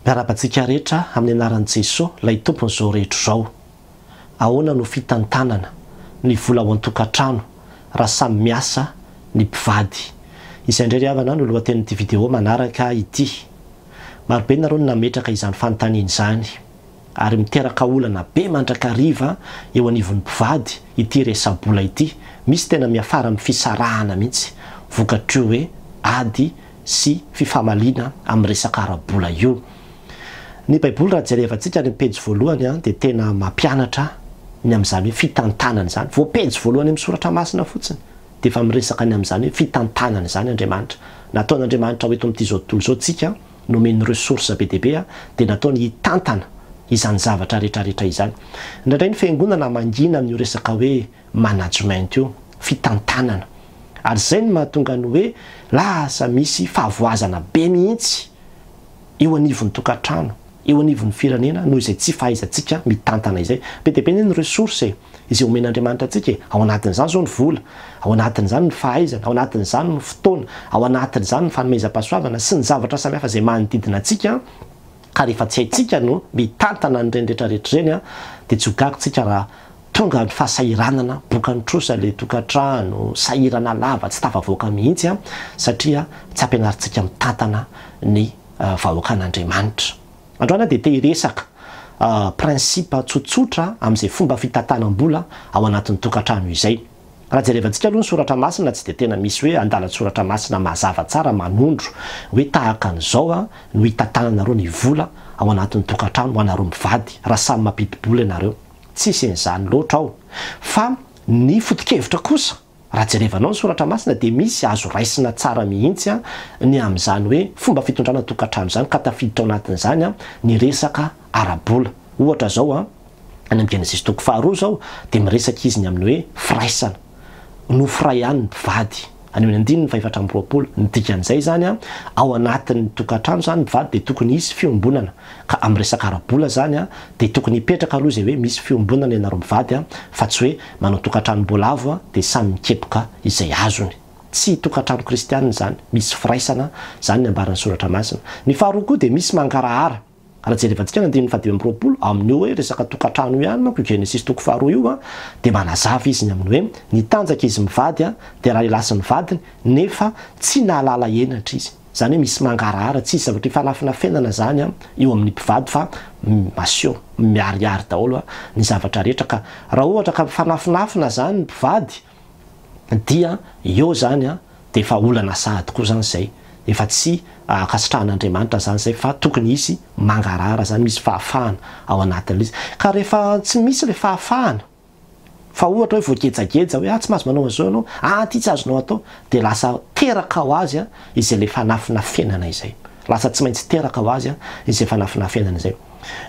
Miarahaba antsika rehetra amin'ny anaran'i Jesoa, ilay Tompon'izao rehetra izao. Ahoana no fitantanana ny vola ao an-tokantrano raha samy miasa ny mpivady? Izay indray ry havana no lohatenin'ity vidéo manaraka ity. Marobe nareo no nametraka izany fanontaniana izany ary miteraka olana be mandrakariva eo anivon'ny mpivady ity resa-bola ity, misy tena miafara amin'ny fisarahana mihitsy vokatr'io hoe ady sy fifamaliana amin'ny resaka ara-bola io. Ny Baiboly raha jerevantsika any amin'ny pejy voalohany dia tena mampianatra ny amin'izany hoe fitantanana izany. Vao pejy voalohany amin'ny soratra masina fotsiny dia efa miresaka ny amin'izany hoe fitantanana izany Andriamanitra. Nataon'Andriamanitra ho eto amin'ity izao tontolo izao tsika, nomeny ressources be dia be dia nataony hitantana izany zavatra rehetra rehetra izany. Indraindray ny fiangonana mangina amin'io resaka hoe management io, fitantanana. Ary izay no mahatonga ny hoe lasa misy fahavoazana be mihitsy eo anivon'ny tokantrano, eo anivon'ny firenena noho izay tsy fahaizantsika mitantana izay. Be dia be anie ny ressources e, izay omen'Andriamanitra antsika e, ao anatin'izany izao ny vola, ao anatin'izany ny fahaizana, ao anatin'izany ny fotoana, ao anatin'izany ny fanomezam-pahasoavana sy ny zavatra samihafa izay manodidina antsika, ka rehefa tsy haintsika no mitantana an'ireny rehetra rehetra ireny dia tsy ho gaga tsika raha Tonga ny fahasahiranana, bokan'ny trosa ilay tokantrano, sahirana lava, tsy tafavoaka mihitsy satria tsy ampianarintsika mitantana ny vahoakan'Andriamanitra. Androany aho dia te hiresaka principe tsotsotra amin'izay fomba fitantanam-bola ao anatin'ny tokantrano izay. Raha jerevantsika aloha ny soratra masina tsy dia tena misy hoe andalan-tsoratra masina mazava tsara manondro hoe tahaka an'izao no hitantananareo ny vola ao anatin'ny tokantrano ho anareo mivady raha samy mampidi-bola ianareo. Tsisy an'izany loatra ao. Fa ny foto-kevitra kosa, raha jerevanao ny soratra masina dia misy azo raisina tsara mihitsy ny amin'izany hoe fomba fitondrana tokantrano izany ka tafiditra ao anatin'izany ny resaka ara-bola. Ohatra izao, any amin'ny Genesisy toko faharoa izao dia miresaka izy ny amin'ny hoe firaisana. Nofo iray ihany ny mpivady. Any amin'ny andininy fahefatra amby 20. Ny dikan'izay izany, ao anatin'ny tokantrano izany ny mpivady dia tokony hisy fiombonana. Ka amin'ny resaka ara-bola izany dia tokony hipetraka aloha izay hoe misy fiombonana ianareo mivady fa tsy hoe manao tokantranom-boalavo dia samy mikepoka izay azony. Tsy tokantrano kristianina izany, misy firaisana, izany ny ambaran'ny soratra masina. Ny faharoa koa dia misy mangarahara. Raha jerevantsika ny andininy fahadimy amby 20, amin'io hoe resaka tokantrano io ihany manko io Genesisy toko faharoa io dia manazava izy ny amin'ny hoe nitanjaka izy mivady dia ralehilahy sy ny vadiny nefa tsy nahalala henatra izy. Izany hoe misy mangarahara, tsisy zavatra ifanafinafenana izany eo amin'ny mpivady fa maseho miharihary daholo ny zavatra rehetra ka raha ohatra ka mifanafinafina izany ny mpivady dia eo izany dia efa olana sahady koa izany izay, efa tsy ankasitrahan'Andriamanitra izany izay fa tokony hisy mangarahara izany, misy fahafahana ao anatin'ilay izy. Ka rehefa tsy misy ilay fahafahana Fa ohatra hoe voagejageja hoe ah tsy mahazo manao an'izao ianao, ah ity tsy azonao atao, dia lasa teraka ho azy izay ilay fanafinafenana izay. Lasa tsy maintsy teraka ho azy izay fanafinafenana izay.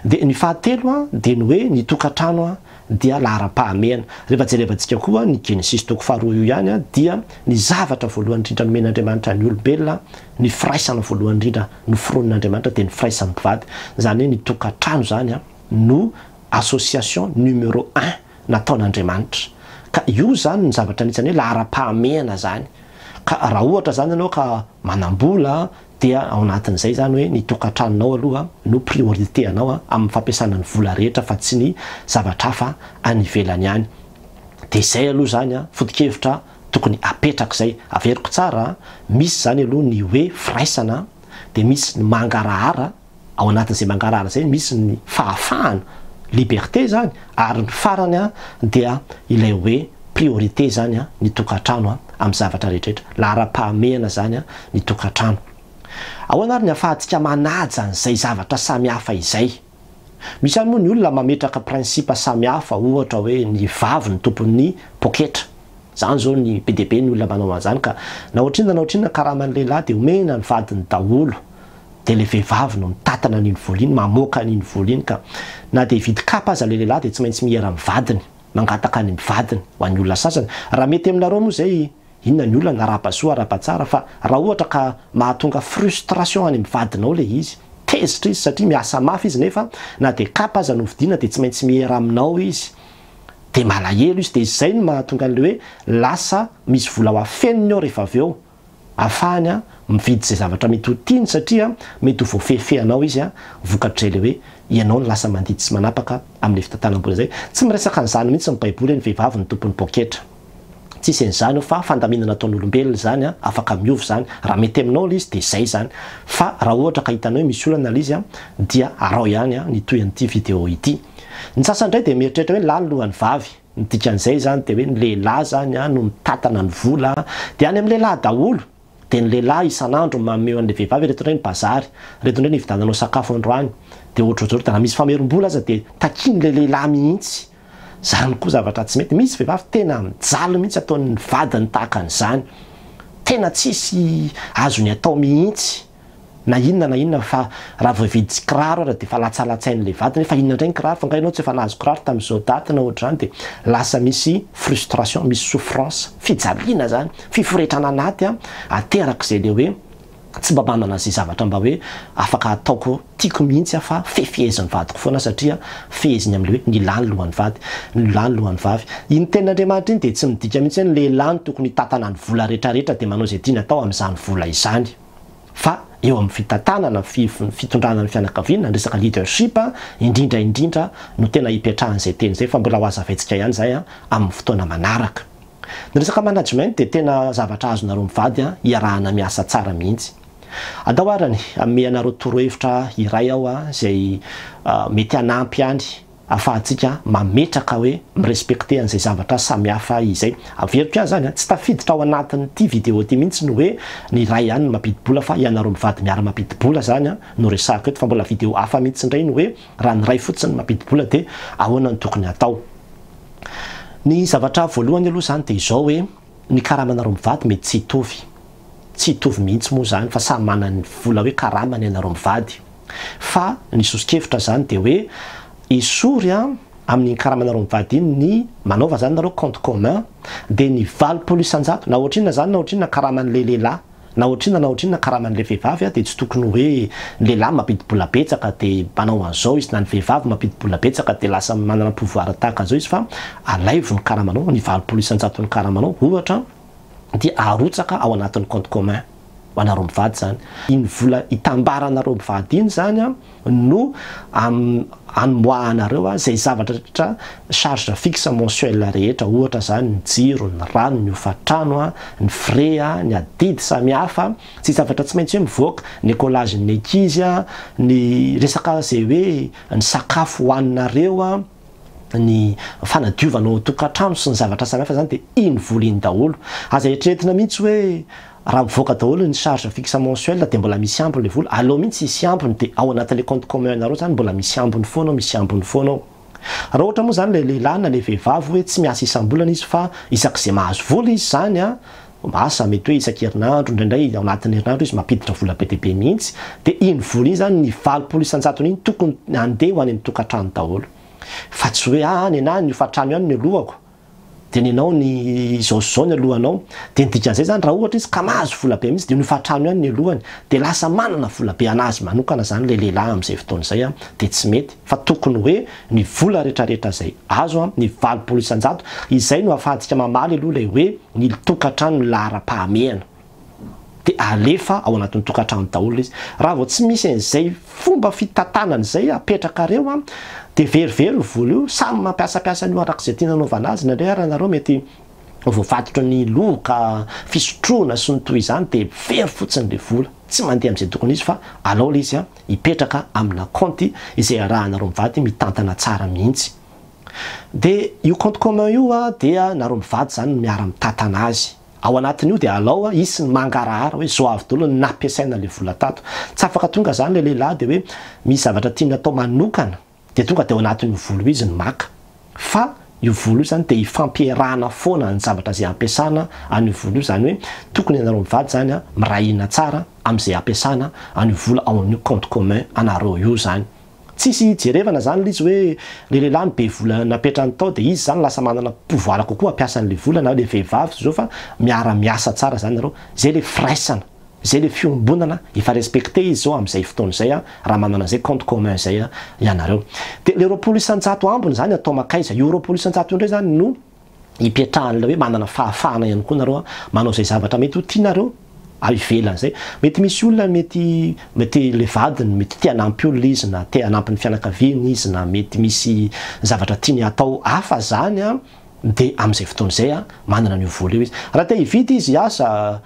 Dia ny fahatelo dia ny hoe ny tokantrano dia laharam-pahamehana. Rehefa jerevantsika koa ny Genesisy toko faharoa io ihany dia ny zavatra voalohany indrindra nomen'Andriamanitra ny olombelona, ny firaisana voalohany indrindra noforonin'Andriamanitra dia ny firaisan'ny mpivady. Izany hoe ny tokantrano izany no association numéro un nataon'Andriamanitra. Ka io izany ny zavatra anisany hoe laharam-pahamehana izany. Ka raha ohatra izany ianao ka manam-bola dia ao anatin'izay izany hoe ny tokantranonao aloha no priorité anao amin'ny fampiasana ny vola rehetra fa tsy ny zavatra hafa any ivelany any. Dia izay aloha izany foto-kevitra tokony apetraka izay. Averiko tsara, misy izany aloha ny hoe firaisana, dia misy ny mangarahara, Ao anatin'izay mangarahara izay misy ny fahafahana, liberté izany, ary ny farany dia ilay hoe priorité izany ny tokantrano amin'ny zavatra rehetrarehetra. Laharam-pahamehana izany ny tokantrano. Ahoana ary ny ahafahantsika manaja an'izay zavatra samihafa izay? Misy ihany moa ny olona mametraka principe samihafa, ohatra hoe ny vavy no tompon'ny poketra. Izany izao ny be dia be ny olona manao an'izany ka na ohatrinona na ohatrinona karaman'ny lehilahy dia omena ny vadiny daholo. dia ilay vehivavy no mitantana an'iny vola iny, mamoaka an'iny vola iny ka na dia hividy kapa aza ilay lehilahy dia tsy maintsy miera amin'ny vadiny, mangataka any amin'ny vadiny ho an'ny olona sasany. Raha mety aminareo moa izay inona ny olana, arahaba soa arahaba tsara fa raha ohatra ka mahatonga frustration any amin'ny vadinao ilay izy, tezitra izy satria miasa mafy izy nefa na dia kapa aza no vidiana dia tsy maintsy miera aminao izy, dia malahelo izy, dia izay no mahatonga an'ilay hoe lasa misy vola ho afeniny ao rehefa avy eo. Ahafahany mividy izay zavatra mety ho tiany satria mety ho voafehifehy anao izy vokatr'izay ilay hoe ianao no lasa mandidy sy manapaka amin'ilay fitantanam-bola izay. Tsy miresaka an'izany mihitsy ny baiboly hoe ny vehivavy no tompon'ny poketra. Tsisy an'izany eo fa fandaminana ataon'olombelona izany, afaka miova izany. Raha mety aminao ilay izy dia izay izany. Fa raha ohatra ka hitanao hoe misy olana ilay izy dia araho ihany ny tohin'ity vidéo ity. Ny sasany indray dia mieritreritra hoe ny lahy no lohan'ny vavy. Ny dikan'izay izany dia hoe ny lehilahy izany no mitantana ny vola, dia any amin'ny lehilahy daholo, dia ny lehilahy isan'andro mameho an'ilay vehivavy ireto indray ny bazary, ireto indray ny hividiananao sakafo androany, dia ohatrohatr'izao, dia raha misy famerim-bola aza dia takian'ilay lehilahy mihitsy. Izany koa zavatra tsy mety. Misy vehivavy tena mijaly mihitsy ataon'ny vadiny tahaka an'izany. Tena tsisy azony atao mihitsy. Na inona na inona fa raha vao hividy kiraro ara dia efa latsalatsain'ilay vadiny hoe fa inona indray ny kiraro fa nga ianao tsy efa nahazo kiraro tamin'izao daty na ohatr'izany dia lasa misy frustration, misy souffrance, fijaliana zany, fiforetrana anaty an, aterak'izay le hoe tsy mba manana izay zavatra mba hoe afaka ataoko tiako mihitsy aho fa fehifehezin'ny vadiko foana satria feheziny amin'ilay hoe ny lahy ny lohan'ny vady, ny lahy ny lohan'ny vavy. Iny tenin'Andriamanitra iny dia tsy midika mihitsy hoe ny lehilahy no tokony hitantana ny vola rehetrarehetra dia manao izay tiany atao amin'izany vola izany. Fa eo amin'ny fitantanana, ny fitondrana ny fianakaviana, ny resaka leadership indrindra indrindra no tena ipetrahan'izay teny izay fa mbola ho hazavaintsika ihany izay amin'ny fotoana manaraka. Ny resaka management dia tena zavatra azonareo mivady iarahana miasa tsara mihitsy. Andao arany hanome anareo torohevitra iray aho izay mety hanampy ihany afahantsika mametraka hoe mi-respecter an'izay zavatra samihafa izay. Averiko ihany izany an, tsy tafiditra ao anatin'ity vidéo ity mihitsy ny hoe ny iray ihany no mampidi-bola fa ianareo mivady miara-mampidi-bola izany an no resahako eto fa mbola vidéo hafa mihitsy indray ny hoe raha ny iray fotsiny no mampidi-bola dia ahoana no tokony hatao. Ny zavatra voalohany aloha izany dia izao hoe ny karamanareo mivady mety tsy hitovy. Tsy hitovy mihitsy moa izany fa samy manana ny vola hoe karamany ianareo mivady. Fa ny soso-kevitra izany dia hoe esory amin'iny karamanareo mivady iny ny manaova izany nareo compte commun dia ny 80% na ohatrinona izany na ohatrinona karaman'ilay lehilahy na ohatrinona na ohatrinona karaman'ilay vehivavy dia tsy tokony hoe ny lehilahy mampidi-bola betsaka dia manao an'izao izy na ny vehivavy mampidi-bola betsaka dia lasa manana pouvoir tahaka an'izao izy fa alaivo ny karamanao ny 80%-n'ny karamanao ohatra dia arotsaka ao anatin'ny compte commun ho anareo mivady izany. Iny vola itambaranareo mivady iny izany no amoahanareo izay zavatra rehetra charge fixe mensuel rehetra, ohatra izany ny jiro, ny rano, ny hofantrano, ny frais, ny adidy samihafa, izay zavatra tsy maintsy hoe mivoaka, ny écolage-n'ny ankizy, ny resaka izay hoe ny sakafo hohaninareo, ny fanadiovana ao an-tokantrano sy ny zavatra samihafa izany dia iny vola iny daholo. Aza eritreretina mihitsy hoe raha mivoaka daholo ny charge fixe mensuel dia mbola misy ambiny ilay vola, aleo mihitsy hisy ambiny dia ao anatin'ilay compte commun anareo izany mbola misy ambiny foana ao, misy ambiny foana ao. Raha ohatra moa izany ilay lehilahy na ilay vehivavy hoe tsy miasa isam-bolana izy fa isak'izay mahazo vola izy izany an, asa mety hoe isan-kerinandro, indraindray ao anatin'ny herinandro izy mampiditra vola be dia be mihitsy, dia iny vola iny izany ny 80 isan-jatony iny tokony handeha ho any amin'ny tokantrano daholo. Fa tsy hoe aa nenah ny hofantrano ihany ny lohako, dia nenao ny izao sy izao ny alohanao, dia ny dikan'izay izany raha ohatra izy ka mahazo vola be mihitsy dia ny hofantrano ihany ny alohany, dia lasa manana vola be an'azy manokana izany ilay lehilahy amin'izay fotoana izay an, dia tsy mety. Fa tokony hoe ny vola retraretra izay azo an, ny 80%, izay no ahafahantsika mamaly aloha ilay hoe ny tokantrano ny laharam-pahamehana. Dia alefa ao anatin'ny tokantrano daholo ilay izy. Raha vao tsy misy an'izay fomba fitantanana izay apetrakareo an, dia verivery io vola io, samy mampiasampiasa an'io arak'izay tiany hanaovana azy, indraindray ary ianareo mety voafatotry ny loka, fisotroana sy ny toy izany dia very fotsiny ilay vola. Tsy mandeha amin'izay tokony izy fa alao ilay izy hipetraka amina kaonty izay arahanareo mivady mitantana tsara mihitsy. Dia io compte commun io dia nareo mivady izany no miara mitantana azy. Ao anatin'io dia alao hisy ny mangarahara hoe zao avy daholo ny nampiasaina ilay vola tato. Tsy afaka tonga izany ilay lehilahy dia hoe misy zavatra tiany atao manokana dia tonga dia ao anatin'io vola io izy no maka. Fa io vola io izany dia ifampiarahana foana ny zavatra izay ampiasana an'io vola io, izany hoe tokony ianareo mivady izany miray hina tsara amin'izay ampiasana an'io vola ao amin'io compte commun anareo io izany. Tsisy hijerevana izany ilay izy hoe ilay lehilahy no be vola napetrany tao dia izy izany lasa manana pouvoir kokoa hampiasa an'ilay vola na ilay vehivavy izao fa miara miasa tsara izany nareo. Izay ilay firaisana. Izay le fiombonana efa respecter izy zao amin'izay fotoana izay raha manana an'izay compte commun izay ianareo. Dia le 20% ambiny izany atao makaiza? Io 20% io indray izany no ipetrahan'ilay hoe manana fahafahana ihany koa nareo manao izay zavatra mety ho tianareo. Ivelan'izay. Mety misy olona mety mety le vadiny mety te hanampy olona izy na te hanampy ny fianakaviany izy na mety misy zavatra tiany hatao hafa zany an, de amin'izay fotoana izay an manana an'io vola io izy. Raha te hividy izy asa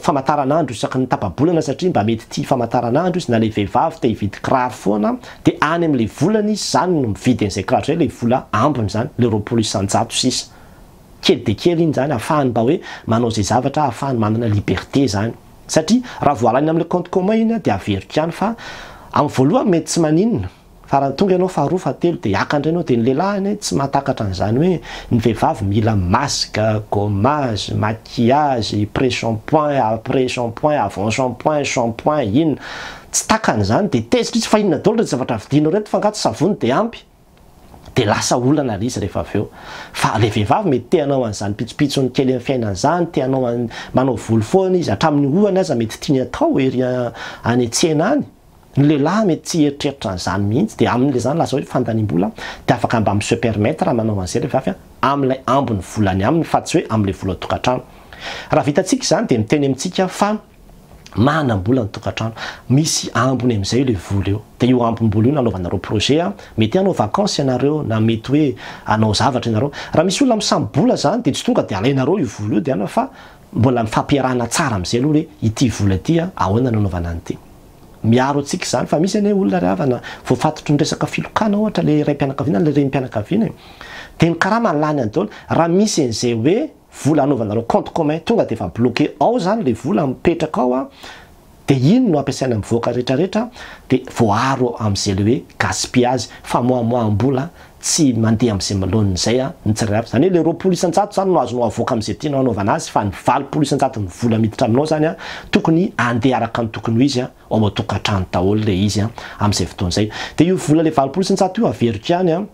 famataranandro isaky ny tapa-bolana satria mba mety tia famataranandro izy na le vehivavy te hividy kiraro foana de any amin'le volany izy zany no mividy an'izay kiraro zay, le vola ambiny zany, le 20% sisa. Kely dia kely iny zany ahafahany mba hoe manao izay zavatra ahafahany manana liberté zany. Satria raha vao alaina amin'ilay compte commun iny dia averiko ihany fa amin'ny voalohany mety tsy maninona fa raha tonga ianao faharoa fahatelo dia haka indray ianao dia ny lehilahy anie tsy mahatakatra an'izany hoe ny vehivavy mila masque, gommage, maquillage, pré shampoing, après shampoing, avant shampoing, shampoing, inona. Tsy takany izany dia tezitra izy fa inona daholo ireto zavatra vidianao ireto fa angaha tsy savony dia ampy. dia lasa olana ilay izy rehefa avy eo. Fa ilay vehivavy mety te hanao an'izany pitsopitsony kely amin'ny fiainana izany, te hanao an, manao volo foana izy, hatramin'ny hohony aza mety tiany atao ery any an-tsena any. Ny lehilahy mety tsy hieritreritra an'izany mihitsy, dia amin'ilay izany lasa hoe fandaniam-bola, dia afaka mba mi-se permettre manao an'izay ilay vehivavy amin'ilay ambin'ny volany aminy fa tsy hoe amin'ilay vola tokantrano. Raha vitantsika izany dia miteny amintsika fa. Manam-bola ny tokantrano, misy ambiny amin'izay ilay vola eo, dia io ambim-bola io no anaovanareo projet an, mety hanao vacances ianareo na mety hoe hanao zavatra ianareo, raha misy olona misambo-bola izany dia tsy tonga dia alainareo io vola io dia anona fa mbola mifampiarahana tsara amin'izay aloha hoe ity vola ity an, ahoana no anaovana an'ity. Miaro antsika izany fa misy anie olona ry havana voafatotry ny resaka filokana ohatra ilay raim-pianakaviana na ilay renim-pianakaviana e, dia ny karama lany any daholo, raha misy an'izay hoe vola anaovanareo compte commun tonga dia efa bloqué ao zany le vola mipetraka ao an, dia iny no ampiasaina mivoaka rehetra rehetra dia voaaro amzay le hoe gaspillage, famoamoaham-bola tsy mandeha amzay laoniny zay an ny tsirairay avy, zany hoe le 20% zany no azonao avoaka amzay tianao anaovana azy fa ny 80% ny vola miditra aminao zany an tokony andeha araka ny tokony ho izy an ao an-tokantrano daholo le izy an amzay fotoana zay, dia io vola le 80% io averiko ihany an.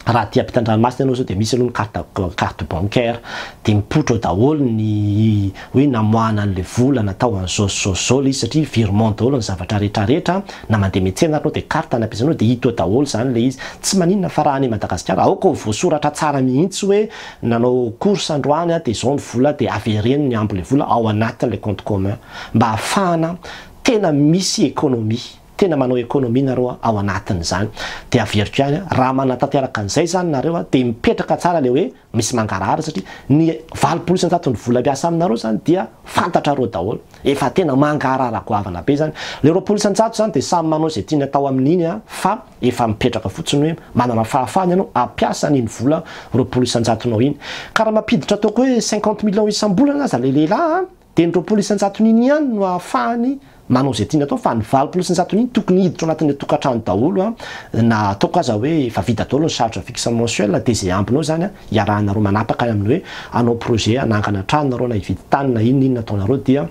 Raha aty ampitan-dranomasina ianao izao dia misy aloha ny carte carte bancaire dia mipoitra ao daholo ny hoe namoahana an'ilay vola natao an'izao sy izao sy izao ilay izy satria virement daholo ny zavatra rehetra rehetra na mandeha miantsena ary ianao dia carte no ampiasainao dia hita ao daholo izany ilay izy. Tsy maninona fa raha any Madagasikara aoka ho voasoratra tsara mihitsy hoe nanao course androany aho dia izao ny vola dia avereno ny ambin'ilay vola ao anatin'ilay compte commun mba ahafahana tena misy économie. Tena manao économie nareo ao anatin'izany. Dia averiko ihany, raha manatanteraka an'izay izany nareo dia mipetraka tsara ilay hoe misy mangarahara satria ny 80% ny vola miasa aminareo izany dia fantatrareo daholo. Efa tena mangarahara goavana be izany. Ilay 20% izany dia samy manao izay tiany atao amin'iny fa efa mipetraka fotsiny hoe manana fahafahana ianao hampiasa an'iny vola 20 isan-jatonao iny. Ka raha mampiditra ataoko hoe cinquante millions isam-bolana aza ilay lehilahy Dia ny 20 isan-jaton'iny ihany no ahafahany manao izay tiany atao fa ny 80 isan-jaton'iny tokony hiditra ao anatin'ilay tokantrano daholo an, na ataoko aza hoe efa vita daholo ny charge fixe mensuel dia izay ambiny ao izany an iarahanareo manapaka amin'ny hoe hanao projet hanangana trano nareo na hividy tany na inona inona ataonareo dia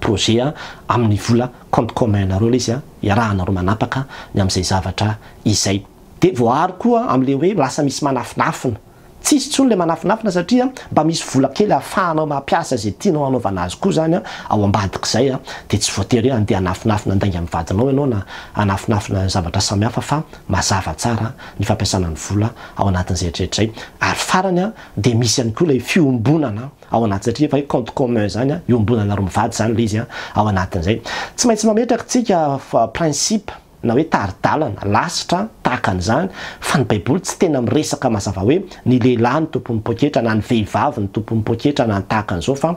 projet amin'ny vola compte commun nareo ilay izy an, iarahanareo manapaka ny amin'izay zavatra izay. Dia voaaro koa amin'ilay hoe lasa misy manafinafina. Tsisy intsony ilay manafinafina satria mba misy vola kely ahafahanao mampiasa izay tianao hanaovana azy koa izany ao ambadik'izay dia tsy voatery hoe handeha hanafinafina handainga amin'ny vadinao ianao na hanafinafina zavatra samihafa fa mazava tsara ny fampiasana ny vola ao anatin'izay rehetra izay. Ary farany dia misy ihany koa ilay fiombonana ao anaty satria efa hoe compte commun izany iombonanareo mivady izany ilay izy ao anatin'izay. Tsy maintsy mametraka tsika principe na hoe tari-dalana, lasitra, tahaka an'izany, fa ny Baiboly tsy tena miresaka mazava hoe ny lehilahy no tompon'ny poketra na ny vehivavy no tompon'ny poketra na ny tahaka an'izao fa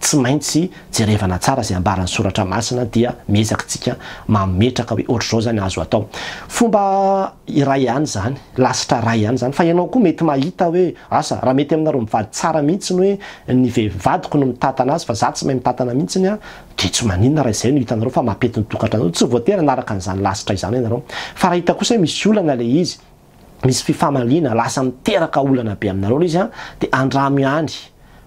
tsy maintsy jerevana tsara izay ambaran'ny Soratra Masina dia miezaka tsika mametraka hoe ohatr'izao izany azo atao. Fomba iray ihany izany, lasitra iray ihany izany, fa ianao koa mety mahita hoe asa raha mety aminareo mivady tsara mihitsy ny hoe ny vehivadiko no mitantana azy fa za tsy mahay mitantana mihitsiny an, Dia tsy maninona raha izay no hitanareo fa mampety ny tokantranonareo, tsy voatery hanaraka an'izany lasitra izany ianareo. Fa raha hita kosa hoe misy olana ilay izy, misy fifamaliana, lasa miteraka olana be aminareo ilay izy an, dia andramo ihany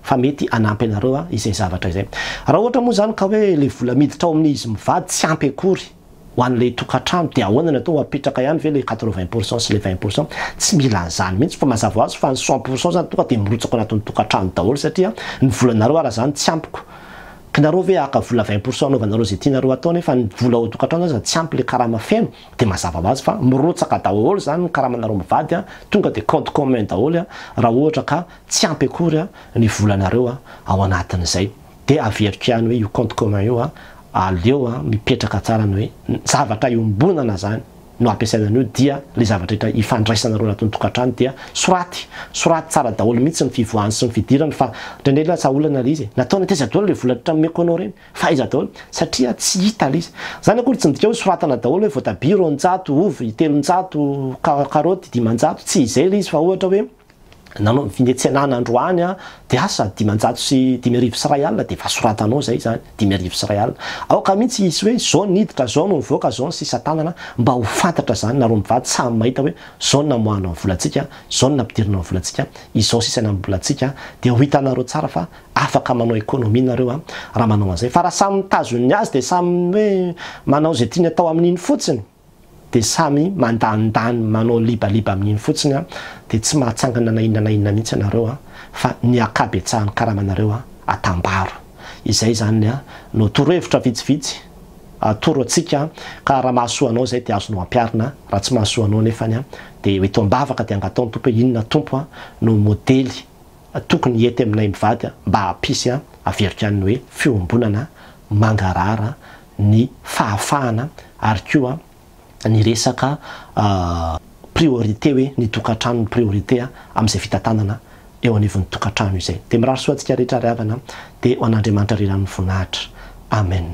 fa mety hanampy anareo izay zavatra izay. Raha ohatra moa izany ka hoe ilay vola miditra ao amin'izy mivady tsy ampy akory ho an'ilay tokantrano dia ahoana ny atao, apetraka ihany ve ilay 80% sy ilay 20%? Tsy mila an'izany mihitsy fa mazava ho azy fa ny 100% izany tonga dia mirotsaka ao anatin'ny tokantrano daholo satria ny volanareo ara izany tsy ampiko. Kinareo ve haka vola 20% anaovanareo izay tianareo atao nefa ny vola ao an-tokantrano aza tsy ampy le karama feno dia mazava ho azy fa mirotsaka daholo izany ny karamanareo mivady an, tonga dia compte commun daholo an, raha ohatra ka tsy ampy akory an ny volanareo an ao anatin'izay. Dia averiko ihany hoe io compte commun io a, aleo a mipetraka tsara ny hoe zavatra iombonana zany no ampiasaina an'io, dia le zavatra rehetra ifandraisanareo anatin'ny tokantrano dia soraty, soraty tsara daholo mihitsy ny fivoahany sy ny fidirany, fa indraindray lasa olana le izy e, nataonay taiza daholo le vola rehetra nomeko anao ireny, fa aiza daholo, satria tsy hita le izy. Zany akory tsy midika hoe soratana daholo hoe voatabia 200, ovy 300, karaoty 500, tsy izay le izy, fa ohatra hoe nanao vinetsenana androany a, dia asa 1501 dia efa soratanao zay zany, 1501. Aoka mihitsy hisy hoe zao niditra, zao no nivoaka, zao ny sisa tanana, mba ho fantatra zany nareo mivady samy mahita hoe zao no namoahana ny volantsika, zao no nampidirina ny volantsika, izao sisa ny volantsika, dia ho hitanareo tsara fa afaka manao économie nareo a raha manao an'izay. Fa raha samy mitazona ny azy dia samy hoe manao izay tiany atao amin'iny fotsiny, dia samy mandanindany manao libaliba amin'iny fotsiny an, dia tsy mahatsangana na inona na inona mihitsy ianareo an, fa ny ankabetsahan'ny karamanareo an, atambaro. Izay izany an, no torohevitra vitsivitsy atoro antsika, ka raha mahasoa anao izay dia azonao ampiharina, raha tsy mahasoa anao nefany an, dia ho eto am-bavaka dia angatao ny Tompo hoe inona Tompo an, no modely tokony hety aminay mivady mba hampisy an, averiko ihany ny hoe fiombonana mangarahara ny fahafahana ary koa ny resaka priorité hoe ny tokantrano no priorité amin'izay fitantanana eo anivon'ny tokantrano izay. Dia mirary soa antsika rehetra ry havana dia ho an'Andriamanitra irery ihany ny voninahitra. Amen.